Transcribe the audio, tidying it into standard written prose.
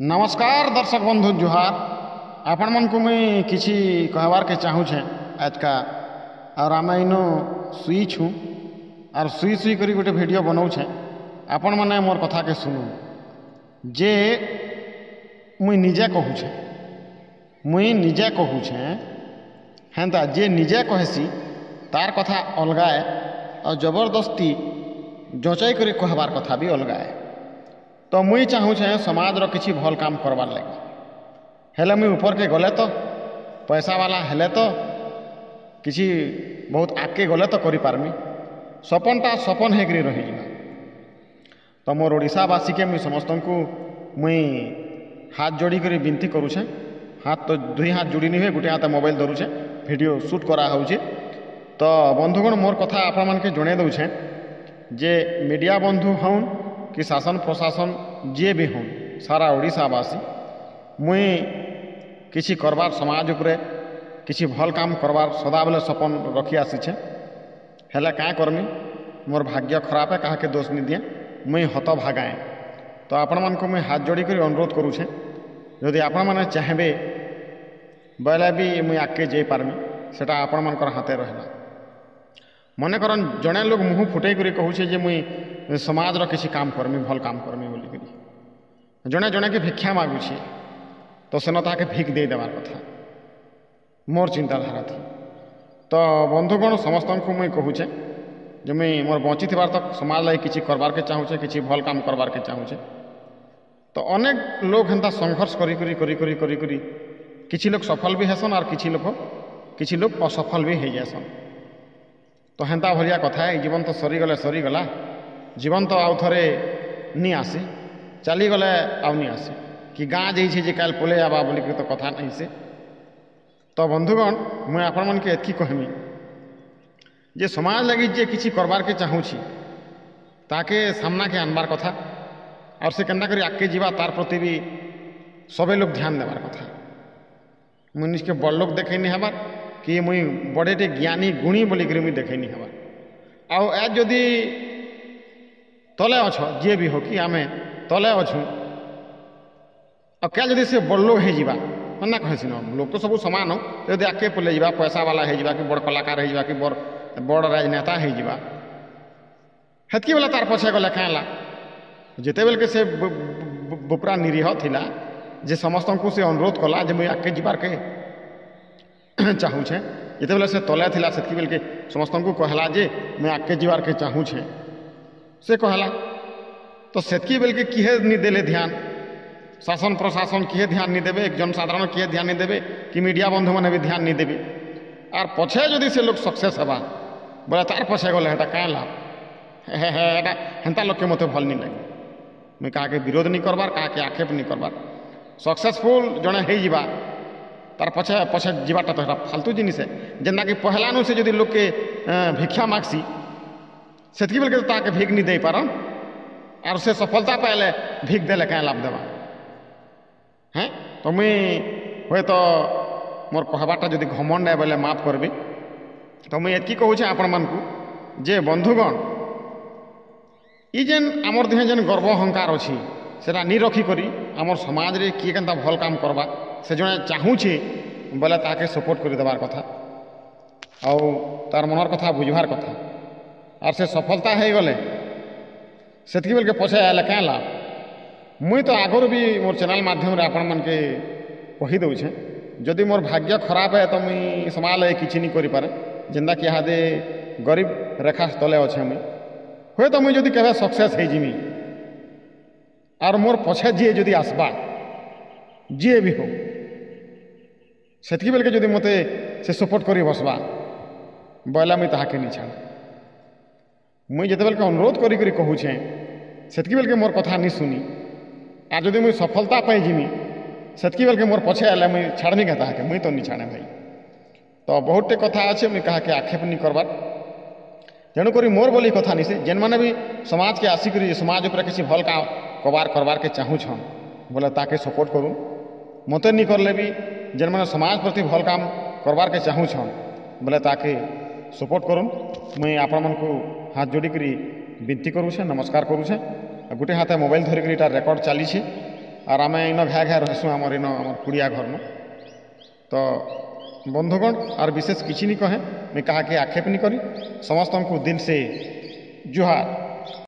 ନମସ୍କାର ଦର୍ଶକ ବନ୍ଧୁ, ଜୁହାର। ଆପଣମାନଙ୍କୁ ମୁଇଁ କିଛି କହିବାର୍କେ ଚାହୁଁଛେ ଆଜକା। ଆର୍ ଆମେ ଇନୁ ଶୁଇଛୁଁ ଆର୍ ଶୁଇ ଶୁଇ କରି ଗୋଟେ ଭିଡ଼ିଓ ବନଉଛେଁ। ଆପଣମାନେ ମୋର୍ କଥାକେ ଶୁନୁନ୍ ଯେ ମୁଇଁ ନିଜେ କହୁଛେଁ, ମୁଇଁ ନିଜେ କହୁଛେଁ। ହେନ୍ତା ଯେ ନିଜେ କହେସି ତାର୍ କଥା ଅଲଗା ଏ, ଆଉ ଜବରଦସ୍ତି ଜଚେଇ କରି କହବାର୍ କଥା ବି ଅଲଗା ଏ। ତ ମୁଇଁ ଚାହୁଁଛେଁ ସମାଜର କିଛି ଭଲ୍ କାମ କରବାର୍ ଲାଗି। ହେଲେ ମୁଇଁ ଉପରକେ ଗଲେ ତ, ପଇସାବାଲା ହେଲେ ତ, କିଛି ବହୁତ ଆଗକେ ଗଲେ ତ କରିପାରମି। ସପନଟା ସପନ ହେଇକରି ରହିଯିବା। ତ ମୋର୍ ଓଡ଼ିଶାବାସୀକେ ମୁଇଁ ସମସ୍ତଙ୍କୁ ମୁଇଁ ହାତ ଯୋଡ଼ି କରି ବିନତି କରୁଛେଁ। ହାତ ତ ଦୁଇ ହାତ ଯୋଡ଼ି ନି ହୁଏ, ଗୋଟେ ହାତ ମୋବାଇଲ ଧରୁଛେଁ, ଭିଡ଼ିଓ ସୁଟ୍ କରାହଉଛେ। ତ ବନ୍ଧୁଗଣ, ମୋର୍ କଥା ଆପଣମାନକେ ଜଣେଇ ଦଉଛେଁ ଯେ ମିଡ଼ିଆ ବନ୍ଧୁ ହଉନ୍ କି ଶାସନ ପ୍ରଶାସନ ଯିଏ ବି ହଉନ୍, ସାରା ଓଡ଼ିଶାବାସୀ, ମୁଇଁ କିଛି କରବାର୍, ସମାଜ ଉପରେ କିଛି ଭଲ୍ କାମ କରବାର୍ ସଦାବେଲେ ସପନ ରଖି ଆସିଛେଁ। ହେଲେ କାଁ କର୍ମି, ମୋର୍ ଭାଗ୍ୟ ଖରାପ। କାହାକେ ଦୋଷ ନି ଦିଏଁ, ମୁଇଁ ହତଭାଗାଏଁ। ତ ଆପଣମାନଙ୍କୁ ମୁଇଁ ହାତ ଯୋଡ଼ି କରି ଅନୁରୋଧ କରୁଛେଁ, ଯଦି ଆପଣମାନେ ଚାହିଁବେ ବୋଇଲେ ବି ମୁଇଁ ଆଗକେ ଯାଇପାରମି। ସେଟା ଆପଣମାନଙ୍କର ହାତେ ରହିଲା। ମନେ କରନ୍, ଜଣେ ଲୋକ ମୁହଁ ଫୁଟେଇ କରି କହୁଛେ ଯେ ମୁଇଁ ସମାଜର କିଛି କାମ କର୍ମି, ଭଲ୍ କାମ କର୍ମି ବୋଲିକରି ଜଣେ ଜଣେକେ ଭିକ୍ଷା ମାଗୁଛେ, ତ ସେନ ତାହାକେ ଭିକ୍ ଦେଇଦେବାର୍ କଥା ମୋର୍ ଚିନ୍ତାଧାରା ଥି। ତ ବନ୍ଧୁଗଣ, ସମସ୍ତଙ୍କୁ ମୁଇଁ କହୁଛେ ଯେ ମୁଇଁ ମୋର୍ ବଞ୍ଚିଥିବାର୍ ତକ୍ ସମାଜ ଲାଗି କିଛି କରବାର୍କେ ଚାହୁଁଛେ, କିଛି ଭଲ୍ କାମ କରବାର୍କେ ଚାହୁଁଛେ। ତ ଅନେକ ଲୋକ ହେନ୍ତା ସଂଘର୍ଷ କରି କରି କରି କରି କରି କରି କିଛି ଲୋକ ସଫଳ ବି ହେସନ୍ ଆର୍ କିଛି ଲୋକ ଅସଫଳ ବି ହେଇଯାଏସନ୍। ତ ହେନ୍ତା ଭଳିଆ କଥା। ଏଇ ଜୀବନ ତ ସରିଗଲେ ସରିଗଲା। ଜୀବନ ତ ଆଉ ଥରେ ନି ଆସେ। ଚାଲିଗଲେ ଆଉ ନି ଆସେ କି ଗାଁ ଯାଇଛେ ଯେ କାଲ୍ ପଲେଇ ଆବା ବୋଲିକରି ତ କଥା ନାଇଁ ସେ। ତ ବନ୍ଧୁଗଣ, ମୁଇଁ ଆପଣମାନଙ୍କୁ ଏତ୍କି କହେମି ଯେ ସମାଜ ଲାଗି ଯିଏ କିଛି କରବାର୍କେ ଚାହୁଁଛି, ତାକେ ସାମ୍ନାକେ ଆନବାର୍ କଥା ଆର୍ ସେ କେନ୍ତା କରି ଆଗକେ ଯିବା, ତାର୍ ପ୍ରତି ବି ସବେ ଲୋକ ଧ୍ୟାନ ଦେବାର୍ କଥା। ମୁଇଁ ନିଜକେ ବଡ଼ ଲୋକ ଦେଖେଇ ନି ହେବାର୍ କି ମୁଇଁ ବଡ଼େଟେ ଜ୍ଞାନୀ ଗୁଣୀ ବୋଲିକରି ମୁଇଁ ଦେଖେଇ ନି ହେବାର୍। ଆଉ ଆଜ୍ ଯଦି ତଲେ ଅଛ, ଯିଏ ବି ହଉ କି ଆମେ ତଲେ ଅଛୁଁ, ଆଉ କାଲ୍ ଯଦି ସେ ବଡ଼ ଲୋକ ହେଇଯିବା ନା କହେସି ନ, ଲୋକ ତ ସବୁ ସମାନ ହଉ, ଯଦି ଆଗକେ ପଲେଇ ଯିବା, ପଇସାବାଲା ହେଇଯିବା କି ବଡ଼ କଳାକାର ହେଇଯିବା କି ବଡ଼ ବଡ଼ ରାଜନେତା ହେଇଯିବା, ହେତ୍କି ବେଲେ ତାର୍ ପଛେ ଗଲେ କାଁ ହେଲା? ଯେତେବେଲକେ ସେ ପୁରା ନିରୀହ ଥିଲା ଯେ ସମସ୍ତଙ୍କୁ ସେ ଅନୁରୋଧ କଲା ଯେ ମୁଇଁ ଆଗକେ ଯିବାର୍କେ ଚାହୁଁଛେଁ। ଯେତେବେଲେ ସେ ତଲେ ଥିଲା, ସେତ୍କି ବେଲକେ ସମସ୍ତଙ୍କୁ କହେଲା ଯେ ମୁଇଁ ଆଗକେ ଯିବାର୍କେ ଚାହୁଁଛେଁ, ସେ କହେଲା। ତ ସେତ୍କି ବେଲକେ କିହେ ନି ଦେଲେ ଧ୍ୟାନ? ଶାସନ ପ୍ରଶାସନ କିଏ ଧ୍ୟାନ ନି ଦେବେ, ଜନସାଧାରଣ କିଏ ଧ୍ୟାନ ନି ଦେବେ କି ମିଡ଼ିଆ ବନ୍ଧୁମାନେ ବି ଧ୍ୟାନ ନି ଦେବେ। ଆର୍ ପଛେ ଯଦି ସେ ଲୋକ ସକ୍ସେସ୍ ହେବା ବୋଲେ ତାର୍ ପଛେ ଗଲେ ହେଟା କାଁ ଲାଭ? ହେ ହେ, ହେଟା ହେନ୍ତା ଲୋକକେ ମୋତେ ଭଲ୍ ନି ଲାଗେ। ମୁଇଁ କାହାକେ ବିରୋଧ ନି କରବାର୍, କାହାକେ ଆକ୍ଷେପ ନି କରବାର୍। ସକ୍ସେସଫୁଲ୍ ଜଣେ ହେଇଯିବା, ତାର୍ ପଛେ ପଛେ ଯିବାଟା ତ ହେଟା ଫାଲତୁ ଜିନିଷ୍ ଏ। ଯେନ୍ତାକି ପହଲାନୁ ସେ ଯଦି ଲୋକେ ଭିକ୍ଷା ମାଗ୍ସି, ସେତ୍କି ବେଲକେ ତ ତାହାକେ ଭିକ୍ ନି ଦେଇପାରନ୍। ଆର୍ ସେ ସଫଳତା ପାଇଲେ ଭିକ୍ ଦେଲେ କାଁ ଲାଭ ଦେବା? ହେଁ, ତ ମୁଇଁ ହୁଏତ ମୋର୍ କହବାରଟା ଯଦି ଘମଣ୍ଡ ଏ ବୋଇଲେ ମାଫ କରିବେ। ତ ମୁଇଁ ଏତ୍କି କହୁଛେ ଆପଣମାନଙ୍କୁ ଯେ ବନ୍ଧୁଗଣ, ଇ ଯେନ୍ ଆମର୍ ଦେହେ ଯେନ୍ ଗର୍ବ ଅହଙ୍କାର ଅଛି, ସେଟା ନି ରଖିକରି ଆମର୍ ସମାଜରେ କିଏ କେନ୍ତା ଭଲ୍ କାମ କରବା, ସେ ଜଣେ ଚାହୁଁଛେ ବୋଇଲେ ତାହାକେ ସପୋର୍ଟ କରିଦେବାର୍ କଥା ଆଉ ତାର୍ ମନର କଥା ବୁଝବାର୍ କଥା। ଆର୍ ସେ ସଫଳତା ହେଇଗଲେ ସେତ୍କି ବେଲକେ ପଛେ ଆଇଲେ କାଁ ଲାଭ? ମୁଇଁ ତ ଆଗରୁ ବି ମୋର୍ ଚ୍ୟାନେଲ୍ ମାଧ୍ୟମରେ ଆପଣମାନକେ କହିଦେଉଛେଁ, ଯଦି ମୋର୍ ଭାଗ୍ୟ ଖରାପ ଏ ତ ମୁଇଁ ସମାଜ ଲାଗି କିଛି ନି କରିପାରେ। ଯେନ୍ତାକି ଇହାଦେ ଗରିବ ରେଖା ତଲେ ଅଛେଁ ମୁଇଁ। ହୁଏତ ମୁଇଁ ଯଦି କେବେ ସକ୍ସେସ୍ ହେଇଯିମି ଆର୍ ମୋର୍ ପଛେ ଯିଏ ଯଦି ଆସ୍ବା, ଯିଏ ବି ହଉ, ସେତ୍କି ବେଲକେ ଯଦି ମୋତେ ସେ ସପୋର୍ଟ କରି ବସ୍ବା ବଇଲା, ମୁଇଁ ତାହାକେ ନି ଛାଡ଼େ। ମୁଇଁ ଯେତେବେଲକେ ଅନୁରୋଧ କରି କରି କହୁଛେଁ, ସେତ୍କି ବେଲକେ ମୋର୍ କଥା ନି ଶୁନି, ଆର୍ ଯଦି ମୁଇଁ ସଫଳତା ପାଇଯିମି, ସେତ୍କି ବେଲକେ ମୋର୍ ପଛେ ଆଇଲେ ମୁଇଁ ଛାଡ଼ମି କେଁ ତାହାକେ? ମୁଇଁ ତ ନି ଛାଡ଼େ ଭାଇ। ତ ବହୁତଟେ କଥା ଅଛେ, ମୁଇଁ କାହାକେ ଆକ୍ଷେପ ନି କରବାର୍। ତେଣୁକରି ମୋର୍ ବୋଲି କଥା ନି ସେ, ଯେନ୍ମାନେ ବି ସମାଜକେ ଆସିକରି ସମାଜ ଉପରେ କିଛି ଭଲ୍ କାମ କରବାର୍କେ ଚାହୁଁଛନ୍ ବୋଲେ ତାକେ ସପୋର୍ଟ କରୁନ୍। ମତେ ନି କରଲେ ବି ଯେନ୍ମାନେ ସମାଜ ପ୍ରତି ଭଲ୍ କାମ କରବାର୍କେ ଚାହୁଁଛନ୍ ବୋଲେ ତାକେ ସପୋର୍ଟ କରୁନ୍। ମୁଇଁ ଆପଣମାନଙ୍କୁ ହାତ ଯୋଡ଼ିକରି ବିନତି କରୁଛେଁ, ନମସ୍କାର କରୁଛେଁ। ଗୋଟେ ହାତେ ମୋବାଇଲ ଧରିକରି ଏଇଟା ରେକର୍ଡ଼ ଚାଲିଛେ। ଆର୍ ଆମେ ଇନ ଘାଏ ଘାଏ ରହେସୁଁ ଆମର ଇନ ଆମର କୁଡ଼ିଆ ଘରନୁ। ତ ବନ୍ଧୁଗଣ, ଆର୍ ବିଶେଷ କିଛି ନି କହେ, ମୁଇଁ କାହାକେ ଆକ୍ଷେପ ନି କରି, ସମସ୍ତଙ୍କୁ ଦିଲ୍ ସେ ଜୁହାର।